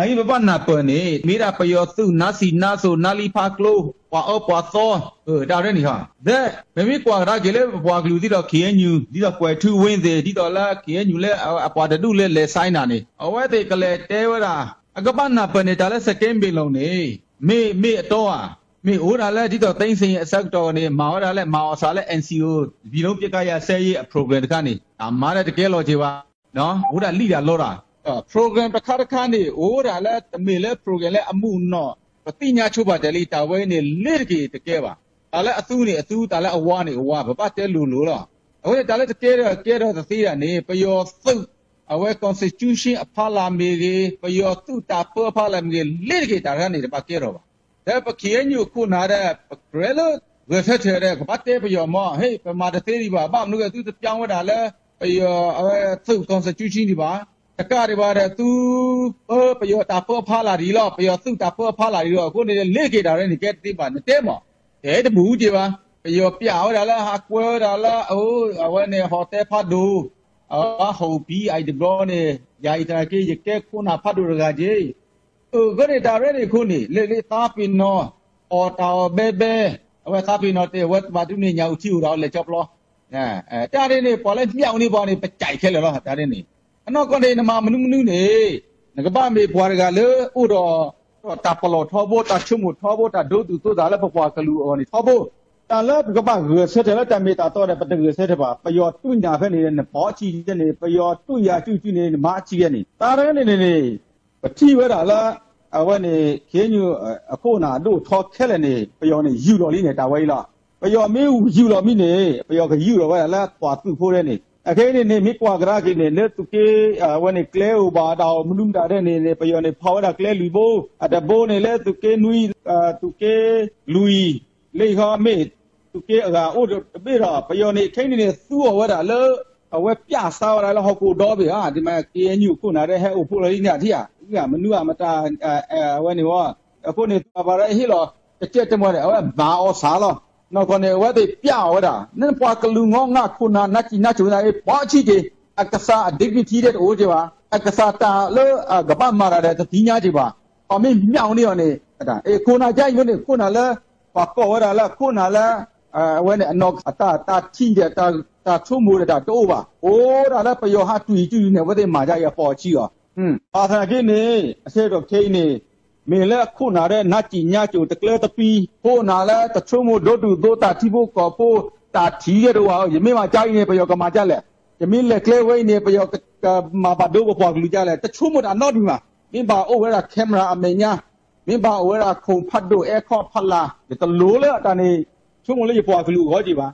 အအံၤပဘၣ်နၢ်ပၢၢ်န့ၣ် မ့ၢ်ဒၣ်ပယီၤသုးနါစံာ်နါစိၤ နါလံဖးကျိ ပှၤအၢပှၤသီ တၢ်ရဲၣ်န့ၣ်ဟီ ဒီး ပမ့ၢ်ကွၢ်ကဒါက့ၤလၢပပှၤကလုာ်ဒ်သိး ခ့ၣ်အဲၣ်ယူၣ် ဒ်သိးကွဲၤထူဝ့သ့ၣ် ဒ်သိးလၢ ခ့ၣ်အဲၣ်ယူၣ်လၢအပှၤတဒူၣ်လၢလဲၤဆဲးနၤန့ၣ် အဝဲသ့ၣ်ကလဲၤတဲဝဲဒၣ် အကဘၣ်နၢ်ပၢၢ်န့ၣ် တၢ်လၢစကဲမ့ၣ်လိၣ်န့ၣ် မ့ၢ်မ့ၢ်အတီဧါ မ့ၢ်အိၣ်ဒၣ်လၢဒ်သိး သိန်းစိန် အဆၢကတီၢ်န့ၣ် မၤဝဲဒၣ်လၢ မၤအီၣ်စးလၢ NCO ပံၤလီပကါယၤစဲယ့ အ program တခါန့ၣ် တၢ်မၤတၢ်တကဲလီၤက့ၤဘၣ် အိၣ်ဒၣ်လံၣ်ဒၣ်လီတၢ် program တခါတခါန့ၣ် အိၣ်ဒၣ်လၢတမ့ၢ်လၢ program လၢအမုာ်နီၢ် ပသ့ၣ်ညါဆိပာ်စၢၤလံ တၢ်ဝဲအံၤန့ၣ် လ့ၤတက့ၤတကဲဘၣ် တၢ်လၢအသူန့ၣ်အသူ တၢ်လၢအဝါန့ၣ်အဝါ ပဘၣ်တဲလိၤလိၤလီၤ အဃိန့ၣ်တၢ်လၢတကဲထီၣ်ကဲထီၣ်တသ့ဒၣ်န့ၣ် ပယီၤသုး အဝဲ constitution အဖီလာ်မ့ၢ်ဂ့ၤ ပယီၤသုးတၢ်ပၢအဖီလာ်မ့ၢ်ဂ့ၤ လ့ၤတက့ၤတၢ်တခါန့ၣ် တဘၣ်ကဲထီၣ်ဘၣ် ဒီးပ ခ့ၣ်အဲၣ်ယူၣ် အခိၣ်နၢ်ဒီး ပကြၢးလၢ ဂဲၤဆၢထၢၣ်ဒီး ကဘၣ်တဲပယီၤမ့ၢ် ဟ့ၣ် ပမၤတသ့ဒံးဘၣ် ဘၣ်မနုၤအဃိသုတပျီဝဲဒၣ်လၢ ပယီၤအဝဲသုး constitution ဒံးဘၣ် တကးဒံးဘၣ်ဒီး သု ပယီၤတၢ်ပၢအဖီလာ်ဒံးလီၤ ပယီၤသုးတၢ်ပၢအဖီလာ်ဒံးလီၤ အဃိန့ၣ် လ့ၤတက့ၤတၢ်ရဲၣ်န့ၣ် ကဲတသ့ဘၣ် နတဲမ့ၢ် တဲတဘူးက့ၤဘၣ် ပယီၤပျဲဝဲဒၣ်လၢဟးကွဲဝဲဒၣ်လၢ အဝဲန့ၣ် ဟီၣ်တဲဖးဒိၣ် အဟီၣ်ပံၤအံၤတဘျီန့ၣ် ယၤအံၤသနာ်က့ ယကဲခိၣ်နၢ်ဖးဒိၣ်တဂၤက့ၤ အဃိန့ၣ်တၢ်ရဲၣ်န့ၣ်အဃိန့ၣ် လၢလၢသးပ့ၤနီၣ် အီၣ်တၢ်အီၣ်ဘဲဘဲ အဝဲသးပ့ၤနီၣ်တဲ အဝဲဘၣ်ဒုးန့ၢ်ညၣ်အုၣ်ထံအိၣ်ဒီးလဲၤကၠီပျီ တၢ်န့ၣ်န့ၣ် ပှၤလၢမျးအူန့ၣ်ပှၤန့ၣ် ပကဲခဲလၢာ်လီၤ တၢ်န့ၣ်န့ၣ် အနီၢ်ကီၢ်န့ၣ် နမၤမနုၤမနုၤန့ၣ် နကဘၣ်မ့ၢ်ပှၤတဂၤလၢအိၣ်ဒီး တၢ်ပလီၢ်ထီဘိ တၢ်ဆိကမိၣ်ထီဘိ တၢ်ဒိသူၣ်ဒိသးလၢပပှၤကလုာ်အဂီၢ်န့ၣ်ထီဘိ တၢ်လၢပကဘၣ်ဂဲၤဆၢထၢၣ်လၢတၢ်မ့ၢ်တၢ်တီဒီး ပတဂဲၤဆၢထၢၣ်ဘၣ် ပယီၤတူၢ်ညၣ်ဖဲန့ၣ် နပီၤအဆံးကဲန့ၣ် ပယီၤတူၢ်ယၤစုစုန့ၣ် နမၤအဆံးကဲန့ၣ် တၢ်တခါန့ၣ်န့ၣ်န့ၣ် ပထံၣ်ဝဲဒၣ်လၢ အဝဲန့ၣ် ခ့ၣ်အဲၣ်ယူၣ် အခိၣ်နၢ်ဒိၣ်ထီခဲလၢာ်န့ၣ် ပယီၤန့ၣ် ယူၢ်လီၤလံန့ၣ် တၢ်ဝဲအံၤလီၤ. ပယီၤမ့ၢ်ယူၢ်လီၤမံၤန့ၣ် ပယီၤကယူၢ်လီၤဝဲဒၣ်လၢပှၤသုးဖိဒဲးန့ၣ် အခဲအံၤန့ၣ်န့ၣ် မ့ၢ်ကွၢ်ကဒါက့ၤန့ၣ် လၢသုးက့ အဝဲန့ၣ် ကျဲအိၣ်ဘၣ်တၢ်အိၣ်မနုၤမတၤဒဲးန့ၣ်န့ၣ် ပယီၤန့ၣ် ဖီဝဲဒၣ်ကျဲလွံၢ်ဘိ အတဘိန့ၣ်လၢသုးက့နွံ သုးက့လွံၢ် လၢယခီမ့ၢ် သုးက့အဂၤအိၣ်တဘ့ၣ်ဒီး ပယီၤန့ၣ် ခဲအံၤန့ၣ်န့ၣ် သူအီၤဝဲဒၣ်လၢ အဝဲပျၢ်စါဝဲဒၣ်လၢဟီၣ်ခိၣ်ဒီဘ့ၣ်ဧါ ဒ်မ့ၢ် ခ့ၣ်အဲၣ်ယူၣ် အခိၣ်နၢ်ဒဲး ဟဲအိၣ်ဖှိၣ်လီၤလံန့ၣ် အထံၣ်ဧါ မနုၤအမတၤ အဝဲန့ၣ်ဝဲ အဃိန့ၣ် ပှၤဘၣ်ရၣ်ဟ့ၣ်လီၤ တကဲတမံၤဒီး အဝဲမၤအီၣ်စးလီၤ. နီၢ်ကီၢ်န့ၣ် အဝဲသ့ၣ်ပျၢ်အီၤဝဲဒၣ် နပှၤကလုာ်ငီၢ်ငၢ်ခိၣ်နၢ် နါစံၣ်နါစိၤသးအံၤ ပီၤဆံးက့ၤ အကစၢ်အ dignity ဒဲးတအိၣ်က့ၤဘၣ် အကစၢ်တၢ်လၢအကဘၣ်မၤတၢ်ဒီးတသ့ၣ်ညါက့ၤဘၣ် ပှၤမ့ၢ်မျးအူန့ၢ်အီၤန့ၣ် အခိၣ်နၢ်ကါအံၤန့ၣ် ခိၣ်နၢ်လၢ ပှၤကိးဝဲဒၣ်လၢအခိၣ်နၢ်လၢ အဝဲန့ၣ် အနီၢ်အတၢ် တၢ်ထံၣ်ဒီး တၢ်ဆိကမိၣ်ဒီးတၢ်တအိၣ်ဘၣ် အိၣ်ဒၣ်လၢပယီၤဟးတွံၢ်စုန့ၣ် အဝဲသ့ၣ်မၤဒ်အံၤအပီၤအဆံးအီၤ ဘၣ်ဆၣ်သနာ်က့န့ၣ် အဆၢကတီၢ်ခဲအံၤန့ၣ် မ့ၢ်လၢအခိၣ်နၢ်ဒီး နါစံၣ်ညါစိၤတကျၢတပံၤ ခိၣ်နၢ်လၢတဆိကမိၣ်ဒိၣ်တုာ်သိးတၢ်ထံဖိကီၢ်ဖိ တၢ်ထံၣ်ကဲတအိၣ်ဘၣ် ယမ့ၢ်မၤကါအံၤန့ၣ် ပယီၤကမၤဒ်လဲၣ် ယမ့ၢ်လဲၤကျဲဝဲအံၤန့ၣ် ပယီၤကမၤဘၣ်ဒိပပှၤကလုာ်ဒ်လဲၣ် တဆိကမိၣ်တၢ်နီတမံၤဘၣ် မ့ၢ်ဘၣ်အိၣ်ဝဲဒၣ် camera အမဲာ်ညါ မ့ၢ်ဘၣ်အိၣ်ဝဲဒၣ် ခိၣ်ဖးဒိၣ် အဲခီဖးလာ် ယတလိၣ်လၢတၢ်န့ၣ် ဆိကမိၣ်လၢယပှၤကလုာ်အဂီၢ်က့ၤဘၣ်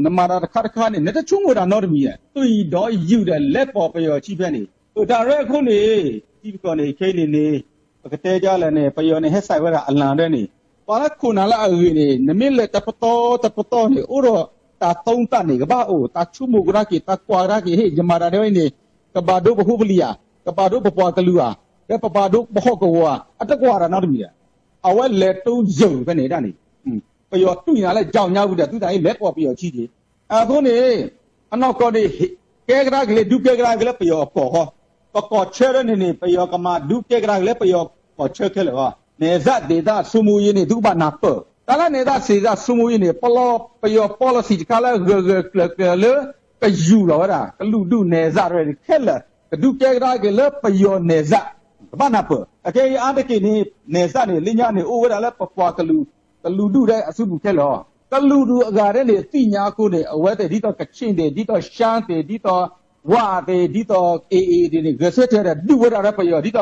နမၤတၢ်တခါတခါန့ၣ် နတဆိကမိၣ်တၢ်နီတမံၤ တွံၢ်ဒီးယုၢ်ဒီးလဲၤပိာ်ပယီၤဆံးဖဲန့ၣ် တၢ်ရဲၣ်အဃိန့ၣ် ထံပကီၢ်န့ၣ် ခဲအံၤန့ၣ်န့ၣ် ပကတဲဒ်လဲၣ်န့ၣ် ပယီၤန့ၣ် ဟဲစဲးဝဲဒၣ်အလံာ်ဒဲးန့ၣ် ပှၤလၢခိၣ်နၢ်လၢအဂ့ၢ်န့ၣ် နမ့ၢ်လဲၤတပတီၢ်တပတီၢ်န့ၣ် အိၣ်ဒီးတၢ်သုံးသပ်န့ၣ် ကဘၣ်အိၣ် တၢ်ဆိကမိၣ်ကဒါက့ၤ တၢ်ကွၢ်ကဒါက့ၤ ဟ့ၣ် ယမၤတၢ်ဒ်အံၤန့ၣ် ကဘၣ်ဒိပဖိပလံၤဧါ, ကဘၣ်ဒိပပှၤကလုာ်ဧါ, ဒီးပဘၣ်ဒိပဟီၣ်ကဝီၤဧါ, အတကွၢ်တၢ်နီတမံၤဧါ. အဝဲလဲၤတုံးယုၢ်ဖဲန့ၣ်ဒၣ်န့ၣ်, ပယီၤတူၢ်ညါလၢ ကၠီညါဝံၤဒီး သုတၢ်အံၤလဲၤပိာ်ပယီၤဆံးက့ၤ. အဃိန့ၣ် အနီၢ်ကီၢ်န့ၣ် ကဲကဒါက့ၤလၢ ဒုးကဲကဒါက့ၤလၢပယီၤအကီၢ်ဃီ, ပကီၢ်ဆၢဒၣ်န့ၣ်န့ၣ် ပယီၤကမၤဒုးကဲကဒါက့ၤလၢပယီၤကီၢ်ဆၢခဲလၢာ်ဃီ, နယ်စပ်ဒေသစိုးမိုးရေးန့ၣ် သုကဘၣ်နၢ်ပၢၢ်, တၢ်လၢ နယ်စပ်ဒေသစိုးမိုးရေးန့ၣ် ပလီ ပယီၤ policy တခါလၢဂၢၢ်ဂၢၢ်ကျၢၤကျၢၤလၢ ကယူၢ်လီၤဝဲဒၣ် ကလုာ်ဒူၣ် နယ်စပ် ရဲၣ်န့ၣ်ခဲလၢာ်, ကဒုးကဲကဒါက့ၤလၢပယီၤ နယ်စပ်, ကဘၣ်နၢ်ပၢၢ်. အခဲအံၤအါတက့ၢ်န့ၣ် နယ်စပ်န့ၣ် လၢညါန့ၣ် အိၣ်ဝဲဒၣ်လၢပပှၤကလုာ် ကလုာ်ဒူၣ်ဒဲးအစုပူၤခဲလၢာ်လီၤ. ကလုာ်ဒူၣ်အဂၤဒဲးန့ၣ် သ့ၣ်ညါအဃိန့ၣ် အဝဲသ့ၣ်ဒ်သိး ကချ့ၣ်သ့ၣ် ဒ်သိး ရှမ်းသ့ၣ် ဒ်သိး ဝသ့ၣ် ဒ်သိး AA သ့ၣ်န့ၣ် ဂဲၤဆၢထၢၣ်ဒီး ဒုးဝဲဒၣ်လၢပယီၤ ဒ်သိး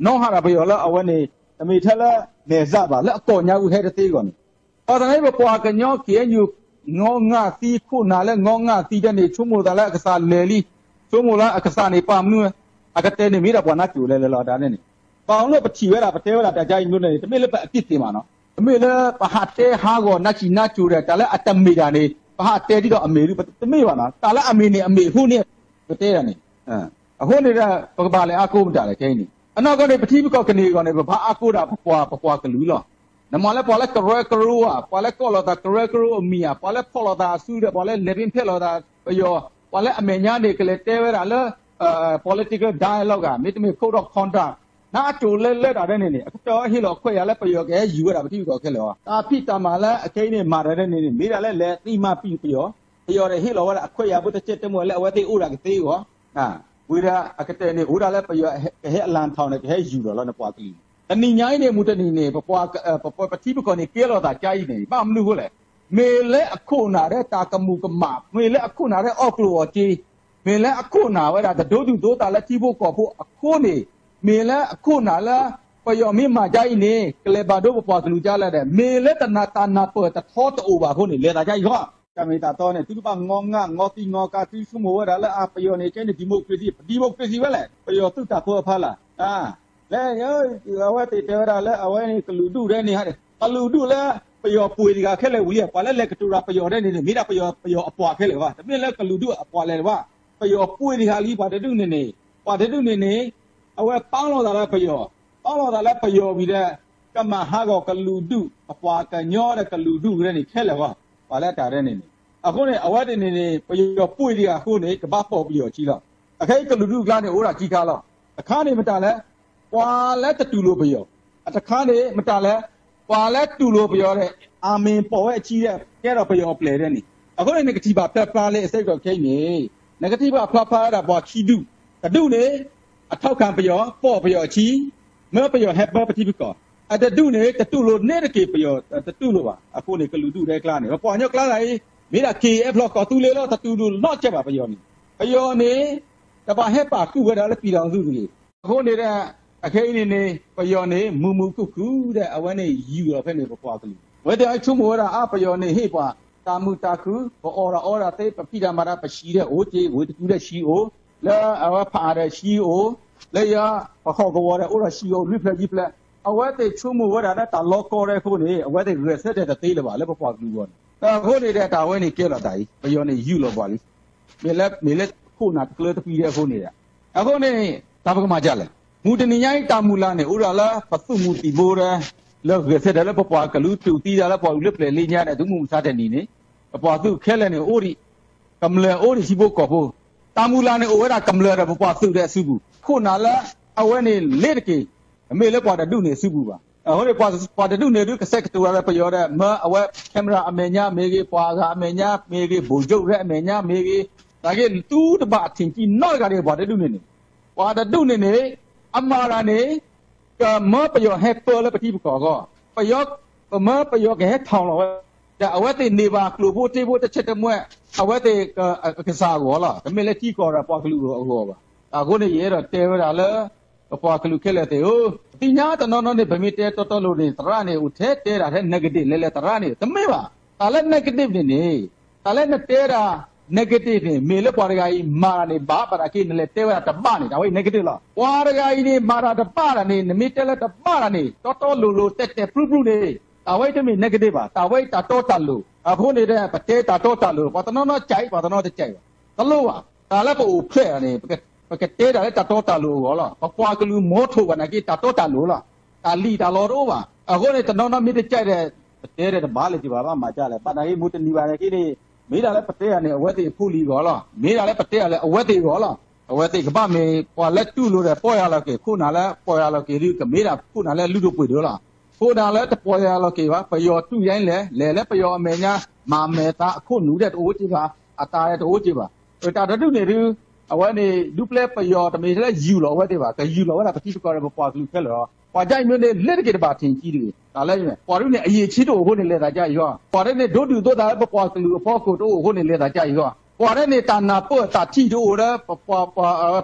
နီၢ်ဟးဒီးပယီၤလၢအဝဲန့ၣ် တမ့ၢ်ထဲလၢ နယ်စပ် ဘၣ် လၢအကီၢ်ညါဝံၤဟဲတသ့အဂီၢ်န့ၣ်, ဘၣ်ဆၣ်သနာ်က့ ပပှၤကညီ KNU ငီၢ်ငၢ်သံ ခိၣ်နၢ်လၢငီၢ်ငၢ်သံဒဲးန့ၣ် ဆိကမိၣ်သးလၢအကစၢ်လဲၤလံ, ဆိကမိၣ်လၢအကစၢ်န့ၣ် ပာ်မနုၤ, အကတဲန့ၣ်မ့ၢ်ဒၣ်ပှၤနါစိၤလဲၤလဲၤလီၤ တၢ်န့ၣ်, ဘၣ်မနုၤပထံၣ်ဝဲဒၣ် ပတဲဝဲဒၣ်တၢ်ကါအံၤမနုၤန့ၣ် တမ့ၢ်လၢပအပြစ်တင်ဘၣ်နီၤ, တမ့ၢ်လၢပဟးတဲဟးဂီၤနါစံၣ်နါစိၤဒီး တၢ်လၢအတမ့ၢ်တၢ်န့ၣ် ပဟးတဲဒ်သိးအမ့ၢ်ဒ် တမ့ၢ်ဘၣ်နီၤ, တၢ်လၢအမ့ၢ်န့ၣ်အမ့ၢ်အဃိန့ၣ် ပတဲဒၣ်န့ၣ် အဃိန့ၣ်ဒီး ပကဘၣ်လဲၤအါကိးမတၤလဲၣ်ခဲအံၤန့ၣ်, အနီၢ်ကီၢ်န့ၣ် ပထံပကီၢ်ကန့ၢ်အဂီၢ်န့ၣ် ပဘၣ်အါကိးဒၣ်ပပှၤ ပပှၤကလုာ်လီၤ. နမ့ၢ်လၢပှၤလၢကရၢကရိဧါ, ပှၤလၢကိးလိာ်သးကရၢကရိအမံၤဧါ, ပှၤလၢဖီၣ်လိာ်သးအစုဒီး ပှၤလၢလဲၤပ့ၤဖဲးလိာ်သးပယီၤ, ပှၤလၢအမဲာ်ညါန့ၣ် ကလဲၤတဲဝဲဒၣ်လၢ political dialogue ဧါ, မ့တမ့ၢ် code of conduct နအကိၤလၢလၢတၢ်ဒ်န့ၣ်န့ၣ် အကတၢၢ်ဟ့ၣ်လီၤခွဲးယာ်လၢပယီၤကဟဲယူၤဝဲဒၣ်ပထံပကီၢ်ခဲလၢာ်အီၤ တၢ်ဖံးတၢ်မၤလၢအခဲအံၤန့ၣ် မၤတၢ်ဒ်န့ၣ်န့ၣ် မ့ၢ်ဒၣ်လၢလဲၤသံမၤပံာ်ပယီၤ, ပယီၤဒီးဟ့ၣ်လီၤဝဲဒၣ်အခွဲးယာ်ဖိတစဲးတမှဲာ်လၢအဝဲသ့ၣ်အိၣ်ဒၣ်ကသ့အဂီၢ်, ဝံၤဒီးအကတၢၢ်န့ၣ် အိၣ်ဒၣ်လၢပယီၤကဟဲအလံာ်ထီၣ်န့ၣ် ကဟဲယူၤလီၤလၢနပှၤကလုာ်န့ၣ် တနံၤညါအံၤန့ၣ် မုၢ်တနံၤန့ၣ် ပပှၤ ပပှၤပထံပကီၢ်န့ၣ် ကဲလီၤသးကါအံၤန့ၣ် ဘၣ်မနုၤအဃိလဲၣ်, မ့ၢ်လၢအခိၣ်နၢ်ဒၣ်တၢ်ကမူၤကမၣ်, မ့ၢ်လၢအခိၣ်နၢ်ဒၣ်အီၣ်ကျိၣ်အီၣ်စ့, မ့ၢ်လၢအခိၣ်နၢ်ဝဲဒၣ်တဒိသူၣ်ဒိသးလၢထံဖိကီၢ်ဖိအဃိန့ၣ်, မ့ၢ်လၢအခိၣ်နၢ်လၢ ပယီၤမ့ၢ်မၤကါအံၤန့ၣ် ကလဲၤဘၣ်ဒိပပှၤကလုာ်ကါလဲၣ်ဒီး မ့ၢ်လၢတၢ်နၢ်ပၢၢ်တထီတအိၣ်ဘၣ်အဃိန့ၣ် လဲၤသးကါအံၤဃီ, တၢ်မ့ၢ်တၢ်တီန့ၣ် သုတဘၣ်ငီငၢ်ငီသံငီကါ သုဆိကမိၣ်ဝဲဒၣ်လၢအပယီၤန့ၣ် ကဲန့ၣ် democracy, democracy ဝဲလဲၣ်, ပယီၤသုးတၢ်ဖိအဖီလာ် လၢ အဝဲသ့ၣ်တဲဝဲဒၣ်လၢအဝဲန့ၣ်ကလုာ်ဒူၣ်ဒ်န့ၣ်, ကလုာ်ဒူၣ်လၢ ပယီၤပှ့ၤတဂၤခဲလၢာ်ဝံၤလံ, ပှၤလၢလဲၤကတိၤတၢ်ပယီၤဒ်န့ၣ်န့ၣ် မ့ၢ်ဒၣ်ပယီၤအပှၤခဲလၢာ်ဘၣ်, တမ့ၢ်လၢကလုာ်ဒူၣ်အပှၤလဲၣ်ဘၣ်, ပယီၤပှ့ၤတဂၤလံ ပှၤတဒူၣ်န့ၣ်န့ၣ်, ပှၤတဒူၣ်န့ၣ်န့ၣ်, အဝဲပာ်လီၤသးလၢပယီၤ, ပာ်လီၤသးလၢပယီၤဝံၤဒီး ကမၤဟးဂီၤကလုာ်ဒူၣ်, ပပှၤကညီဒီးကလုာ်ဒူၣ်ဒ်န့ၣ်ခဲလၢာ်ဘၣ်, ပှၤလၢတၢ်ဒ်န့ၣ်န့ၣ်, အဃိန့ၣ် အဝဲသ့ၣ်န့ၣ်န့ၣ် ပယီၤပှ့ၤတဂၤအဃိန့ၣ် ကဘၣ်ပိာ်ပယီၤအခံလီၤ, အခဲအံၤကလုာ်ဒူၣ်အကျါန့ၣ် အိၣ်ဒၣ်ခံခါလီၤ, တခါန့ၣ်မတၤလဲၣ်, ပှၤလၢတတူၢ်လိာ်ပယီၤ, အတခါန့ၣ်မတၤလဲၣ်, ပှၤလၢတူၢ်လိာ်ပယီၤဒီး အမ့ၢ်ပိာ်ဝဲအခံဒီး ကဲထီၣ်ပယီၤအပျဲၢ်ဒ်န့ၣ်, အဃိန့ၣ် နကထံၣ်ဘၣ်ဖျါဖျါလၢအဆၢကတီၢ်ခဲအံၤန့ၣ်, နကထံၣ်ဘၣ်ဖျါဖျါဝဲဒၣ်ပှၤခံဒူၣ်, တဒူၣ်န့ၣ် အထောက်ခံပယီၤ, ပိာ်ပယီၤအခံ, မၢပယီၤဟဲပၢပထံပကီၢ်, အတဒူၣ်န့ၣ် တတူၢ်လိာ်န့ၣ်တက့ၢ်ပယီၤ, တတူၢ်လိာ်ဘၣ်, အဃိန့ၣ် ကလုာ်ဒူၣ်ဒဲကျါန့ၣ် ပပှၤကညီကျါဒ်အံၤ, မ့ၢ်ဒၣ် ကီၢ်သူလ့ၤလီၤ တတူၢ်လိာ်နီတစဲးဘၣ်ပယီၤန့ၣ်, ပယီၤန့ၣ် တဘၣ်ဟဲပာ်ဃုာ်ဝဲဒၣ်လၢပံၤဒီးသူတဂ့ၤ, အဃိန့ၣ်ဒီး အခဲအံၤန့ၣ်န့ၣ် ပယီၤန့ၣ် မုာ်မုာ်ခုၣ်ခုၣ်ဒီး အဝဲန့ၣ်ယူၤလီၤဖဲန့ၣ်ပပှၤကလုာ်, အဝဲသ့ၣ်ဆိကမိၣ်ဝဲဒၣ်အါ ပယီၤန့ၣ်ဟ့ၣ်ပှၤ တၢ်မုာ်တၢ်ခုၣ်, ပအီၣ်တၢ်အီတၢ်သ့, ပဖံးတၢ်မၤတၢ် ပဆံးဒီးအိၣ်က့ၤ, ဝ့ၢ်တကူဒီးဆံးအိၣ်, လၢအဝဲဖးအါဒီးဆံးအိၣ်, လၢယၤ ပဟီၣ်ကဝီၤဒီးအိၣ်ဒီးဆံးအိၣ် လွံၢ်ဖျၢၣ်ယံၤဖျၢၣ်, အဝဲသ့ၣ်ဆိကမိၣ်ဝဲဒၣ်လၢတၢ်လီၤကီရဲၣ်အဃိန့ၣ် အဝဲသ့ၣ်ဂဲၤဆၢထၢၣ်တသ့လၢၤဘၣ်လၢပပှၤကလုာ်အဂီၢ်န့ၣ်, အဃိန့ၣ်ဒီးတၢ်ဝဲန့ၣ်ကဲလီၤတၢ်အံၤ ပယီၤန့ၣ်ယူၤလီၤပှၤလံ, မ့ၢ်လၢ မ့ၢ်လၢခိၣ်နၢ်တကျၢတဖံဒဲအဃိန့ၣ်ဒီး, အဃိန့ၣ် တၢ်ပကမၤဒ်လဲၣ်, မုၢ်တနံၤညါအံၤတၢ်မုၢ်လၢ်န့ၣ် အိၣ်ဒၣ်လၢပသုးမုၢ်သံၣ်ဘိဒီး လၢဂဲၤဆၢထၢၣ်လၢပပှၤကလုာ်တူၢ်သံဒၣ်လၢပှၤကလုာ်လၢပျဲၢ်လ့ညါဒီး သုးမုၢ်မဆါတနံၤန့ၣ်, ပပှၤသုးခဲလၢာ်န့ၣ်အိၣ်ဒံး, ကမျၢၢ်အိၣ်ဒံးထံဖိကီၢ်ဖိ, တၢ်မုၢ်လၢ်န့ၣ်အိၣ်ဝဲဒၣ်ကမျၢၢ်ဒီးပပှၤသုးဒီးအစုပူၤ, ခိၣ်နၢ်လၢအဝဲန့ၣ်လ့တက့ၢ်, တမ့ၢ်လၢပှၤတဒူၣ်န့ၣ်အစုပူၤဘၣ်, အဃိန့ၣ် ပှၤတဒူၣ်န့ၣ်ဒုးကဆဲးကတိၤဝဲလၢပယီၤဒီး မၢအဝဲ camera အမဲာ်ညါမ့ၢ်ဂ့ၤ, ပှၤအဂၤအမဲာ်ညါမ့ၢ်ဂ့ၤ, ဘိၣ်ကၠိၣ်ရဲၣ်အမဲာ်ညါမ့ၢ်ဂ့ၤ, သနာ်က့ သုတဘၣ်ထံၣ်ကံနီတဂၤဒံး ပှၤတဒူၣ်န့ၣ်န့ၣ်, ပှၤတဒူၣ်န့ၣ်န့ၣ်, အမၤတၢ်န့ၣ် ကမၢပယီၤဟဲပၢလၢပထံပကီၢ်အဂီၢ်, ပယီၤ, ကမၢပယီၤကဟဲထီၣ်လီၤဝဲ, ဒီးအဝဲသ့ၣ်န့ၢ်ဘၣ်ကျိာ်ဖိတ့ဖိတဆဲးတမှဲာ်, အဝဲသ့ၣ်ကစၢ်အဂီၢ်လီၤ, တမ့ၢ်လၢထံကီၢ်ဒီးပှၤကလုာ်အဂီၢ်ဘၣ်, အဃိန့ၣ် ယအဲၣ်ဒိးတဲဝဲဒၣ်လၢ ပပှၤကလုာ်ခဲလၢာ်သ့ၣ်ဧၢ, ပသ့ၣ်ညါတနီၤနီၤန့ၣ် ပမ့ၢ်တဲတီတီလိၤလိၤန့ၣ် သရၣ်န့ၣ် အိၣ်ထဲတဲဒၣ်ထဲ negative လဲၤလဲၤသရၣ်န့ၣ် တမ့ၢ်ဘၣ်, တၢ်လၢ negative န့ၣ်န့ၣ်, တၢ်လၢနတဲဒၣ် negative န့ၣ် မ့ၢ်လၢပှၤတဂၤအံၤမၤတၢ်န့ၣ် ဘၣ်ဘၣ်ဒၣ်က့ နလဲၤတဲဝဲဒၣ်တဘၣ်န့ၣ် တၢ်ဝဲအံၤ negative လီၤ, ပှၤတဂၤအံၤန့ၣ် မၤတၢ်တဘၣ်တၢ်န့ၣ် နမ့ၢ်တဲလၢတဘၣ်တၢ်န့ၣ် တီတီလိၤလိၤတဲာ်တဲာ်ဖျုဖျုန့ၣ်, တၢ်ဝဲအံၤတမ့ၢ် negative ဘၣ်, တၢ်ဝဲအံၤတၢ်တီတၢ်လိၤ, အဃိန့ၣ်ဒီး ပတဲတၢ်တီတၢ်လိၤ ပှၤတနီၤနီၤကဲး ပှၤတနီၤတကဲးဘၣ်, တလိၣ်ဘၣ်, တၢ်လၢပအိၣ်ဖျဲၣ်န့ၣ် ပကတဲတၢ်လၢတၢ်တီတၢ်လိၤအဂီၢ်လီၤ, ပပှၤကလုာ်မီထိၣ်ဘၣ်နာ်က့ တၢ်တီတၢ်လိၤလီၤ, တၢ်လံၣ်တၢ်လီတအိၣ်ဘၣ်, အဃိန့ၣ် တနီၤနီၤမ့ၢ်တကဲးဒီး ပတဲဒီးတဘၣ်လၢၤက့ၤဘၣ် ဘၣ်မၤဒ်လဲၣ်, ဘၣ်နာ်က့ မုၢ်တနံၤဘၣ်နာ်က့န့ၣ်, မ့ၢ်ဒၣ်လၢပတဲတၢ်န့ၣ် အဝဲသ့ၣ်အဖိလံၤအဂီၢ်လီၤ, မ့ၢ်ဒၣ်လၢပတဲတၢ်လၢအဝဲသ့ၣ်အဂီၢ်လီၤ, အဝဲသ့ၣ်ကဘၣ်မ့ၢ်ပှၤလၢတူၢ်လိာ်ဒီးပီၢ်ယၢ်လီၤက့ၤ, ခိၣ်နၢ်လၢပီၢ်ယၢ်လီၤက့ၤဒုး ကမ့ၢ်ဒၣ်ခိၣ်နၢ်လၢလုၢ်ဒိၣ်ပှ့ၤဒိၣ်လီၤ, ခိၣ်နၢ်လၢတပီၢ်ယၢ်လီၤက့ၤဘၣ် ပယီၤတူၢ်ယါလဲၣ်, လဲၤလၢပယီၤအမဲာ်ညါ, မၤမဲာ်သးအခိၣ်နူာ်ဒီးတအိၣ်က့ၤဘၣ်, အတၢ်ဒီးတအိၣ်က့ၤဘၣ်, တၢ်တဒူၣ်န့ၣ်ဒုး, အဝဲန့ၣ် ဒူပျဲၢ်ပယီၤတမ့ၢ်ထဲလၢယူၤလီၤအဝဲသ့ၣ်ဘၣ်, ကယူၤလီၤဝဲဒၣ်ပထံပကီၢ်ဒီးပပှၤကလုာ်ခဲလၢာ်လီၤ, ပှၤဒ်အံၤမ့ၢ်န့ၣ် လ့တက့ၢ်တဘၣ်ထံၣ်ကံတဂ့ၤ, တၢ်လၢ ပှၤဒ်န့ၣ် အရည်အချင်းတအိၣ်အဃိန့ၣ် လဲၤသးဒ်အံၤဂီၢ်, ပှၤဒ်န့ၣ် ဒိဒုၣ်ဒိသးလၢပပှၤကလုာ်အဖီခိၣ်တအိၣ်အဃိန့ၣ် လဲၤသးဒ်အံၤဂီၢ်, ပှၤဒ်န့ၣ် တၢ်နၢ်ပၢၢ်တၢ်ထံၣ်တအိၣ်လၢ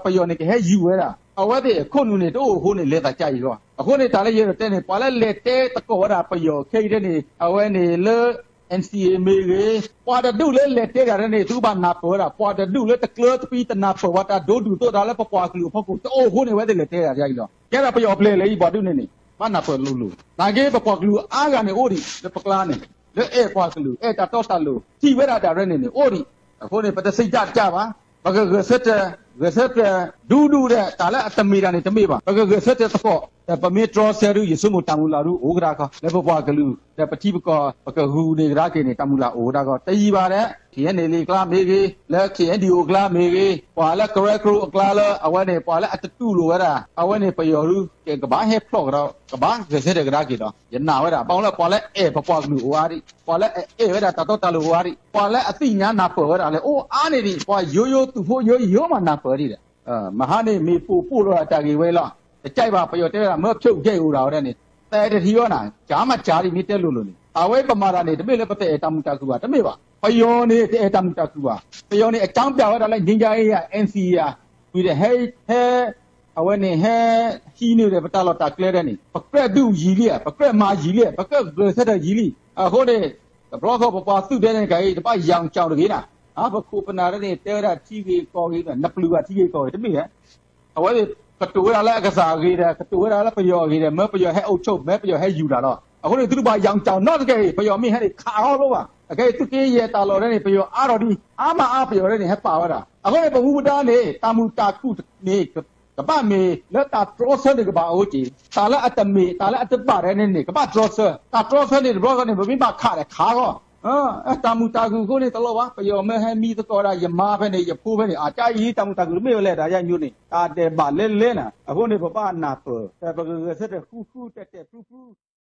ပယီၤန့ၣ်ကဟဲယူၤဝဲဒၣ်, အဝဲသ့ၣ်အခိၣ်နူာ်န့ၣ် တအိၣ်အဃိန့ၣ် လဲၤသးဒ်အံၤဂီၢ်, အဃိန့ၣ် တၢ်လၢယအဲၣ်ဒိးတဲန့ၣ် ပှၤလၢလဲၤတဲသကိးဝဲဒၣ်ပယီၤခဲအံၤဒ်န့ၣ် အဝဲန့ၣ်လၢ NCA မ့ၢ်ဂ့ၤ, ပှၤတဒူၣ်လၢလဲၤတဲတၢ်ဒ်န့ၣ် သုဘၣ်နၢ်ပၢၢ်ဝဲဒၣ်, ပှၤတဒူၣ်လၢတကျၢတဖံးတနၢ်ပၢၢ်ဝဲတၢ်ဒိဒုၣ်ဒိသးလၢပပှၤကလုာ်အဖီခိၣ်တအိၣ်အဃိန့ၣ် အဝဲသ့ၣ်လဲၤတဲတၢ်ဒ်အံၤလီၤ, ကဲဒၣ်ပယီၤပျဲၢ်လၢအံၤ ပှၤဒ်န့ၣ်န့ၣ် ဘၣ်နၢ်ပၢၢ်လိၤလိၤ, နာ်က့ပပှၤကလုာ်အါဂၤန့ၣ်အိၣ်ဒံး လၢပကျါန့ၣ်, လၢအဲၣ်ပှၤကလုာ် အဲၣ်တၢ်တီတၢ်လိၤ ထံၣ်ဝဲဒၣ်တၢ်ဒ်န့ၣ်န့ၣ် အိၣ်ဒံး, အဃိန့ၣ် ပတစံးဒၣ်တၢ်ဘၣ်, ပကဂဲၤဆၢထၢၣ်, ဂဲၤဆၢထၢၣ်ဒူဒူဒီး တၢ်လၢအတမ့ၢ်တၢ်န့ၣ်တမ့ၢ်ဘၣ်, ပကဂဲၤဆၢထၢၣ်သကိး, ဒီးပမ့ၢ်တြီဆၢဒုး ယဆိကမိၣ်တၢ်မုၢ်လၢ်ဒုးအိၣ်ကဒါကီ လၢပပှၤကလုာ် ဒီးပထံပကီၢ် ပကဂုာ်န့ၢ်ကဒါက့ၤန့ၣ် တၢ်မုၢ်လၢ်အိၣ်ကဒါကီ တယံာ်ဘၣ်ဒီး KNLA အကျါမ့ၢ်ဂ့ၤ, လၢ KNDO အကျါမ့ၢ်ဂ့ၤ, ပှၤလၢကရၢကရိအကျါလၢအဝဲန့ၣ် ပှၤလၢအတတူၢ်လိာ်ဝဲဒၣ် အဝဲန့ၣ်ပယီၤဒုး ကဘၣ်ဟဲဖျိးကဒီး ကဘၣ်ဂဲၤဆၢထၢၣ်ကဒါက့ၤဒီး ယနာ်ဝဲဒၣ် ဘၣ်မနုၤလၢပှၤလၢအဲၣ်ပပှၤကလုာ်အိၣ်အါဒံး, ပှၤလၢအအဲၣ်ဝဲဒၣ်တၢ်တီတၢ်လိၤအိၣ်အါဒံး, ပှၤလၢအသ့ၣ်ညါနၢ်ပၢၢ်ဝဲဒၣ်လၢအိၣ်အါန့ၣ်ဒံး ပှၤယိယိသူၣ်ဖိယိယိမးနၢ်ပၢၢ်ဒံးဒီး မဟါန့ၣ် မ့ၢ်ပိာ်ပိာ်လီၤတၢ်ဂ့ၢ်ဝဲလီၤ. တကဲဘၣ် ပယီၤတဲဝဲဒၣ် မၢဖျိးကဲအိၣ်ဒၣ်ဝဲဒၣ်န့ၣ် တဲတထံၣ်အီၤနၤ ကၢ်မးကၢ်ဒံး မ့ၢ်တဲလိၤလိၤန့ၣ် အဝဲပမၤတၢ်န့ၣ် တမ့ၢ်လၢပတအဲၣ်တၢ်မုာ်တၢ်ခုၣ်ဘၣ် တမ့ၢ်ဘၣ်. ပယီၤန့ၣ် တအဲၣ်တၢ်မုာ်တၢ်ခုၣ်ဘၣ်. ပယီၤန့ၣ် အကၠီပျၢ်ဝဲဒၣ်လၢ ငြိမ်းချမ်းရေး NCA ဝံၤဒီး ဟဲ ဟဲ အဝဲန့ၣ် ဟဲဟံးန့ၢ်ဒီးပတၢ်လီၢ်တၢ်ကျဲဒၣ်န့ၣ် ပကြၢးဒုးယံာ်လံဧါ, ပကြၢးမၤယံာ်လံဧါ, ပကြၢးဂဲၤဆၢထၢၣ်ယံာ်လံ. အဃိန့ၣ် တဘျီဃီပပှၤသုးဒဲန့ၣ် ကဂ့ၤ တဘၣ်ယၤကၠီတဂ့ၤနၤ, ပခိၣ်ပနၢ်ဒဲန့ၣ် တဲဝဲဒၣ်ထံဂ့ၤကီၢ်ဂ့ၤ နပျုၢ်ဘၣ်ထံဂ့ၤကီၢ်ဂ့ၤ တမ့ၢ်ဧါ. အဝဲ ကတိၤဝဲဒၣ်လၢအကစၢ်အဂ့ၤဒီး ကတိၤဝဲဒၣ်လၢပယီၤအဂ့ၤဒီး မၢပယီၤဟဲအိၣ်ဆိး မၢပယီၤဟဲယူၤတၢ်လီၤ. အဃိန့ၣ် သုတဘၣ်ယၤကၠီနီတကဲအံၤ ပယီၤမ့ၢ်ဟဲန့ၣ် ခးအီၤလိဘၣ်. အခဲအံၤ သုးက့ယဲၢ်တၢ်လီၢ်ဒဲန့ၣ် ပယီၤအါထီၣ်ဒံး အါမးအါပယီၤဒဲန့ၣ် ဟဲပာ်ဝဲဒၣ်. အဃိန့ၣ် ပမူပဒါန့ၣ် တၢ်မုာ်တၢ်ခုၣ်န့ၣ် ကဘၣ်မ့ၢ်လၢတၢ်တြီဆၢန့ၣ်ကဘၣ်အိၣ်က့ၤ, တၢ်လၢအတမ့ၢ် တၢ်လၢအတဘၣ်ဒဲန့ၣ်န့ၣ် ကဘၣ်တြီဆၢ, တၢ်တြီဆၢန့ၣ် တဘျီဃီန့ၣ် ပမ့ၢ်ဘၣ်ခးဒီးခးအီၤ တၢ်မုာ်တၢ်ခုၣ်အဃိန့ၣ်တလီၤဘၣ်. ပယီၤမၢဟဲမံသကိးဒၣ် ယမါဖဲန့ၣ် ယဖိဖဲန့ၣ် အကါအံၤ တၢ်မုာ်တၢ်ခုၣ်တမ့ၢ်ဝဲလဲၣ် တၢ်ယါညိန့ၣ် တၢ်ဒဲးဘးလဲလဲနၤ. အဃိန့ၣ် ပဘၣ်နၢ်ပၢၢ် ပကဂဲၤဆၢထၢၣ်ဃူဃူတဲာ်တဲာ်ဖျူဖျူ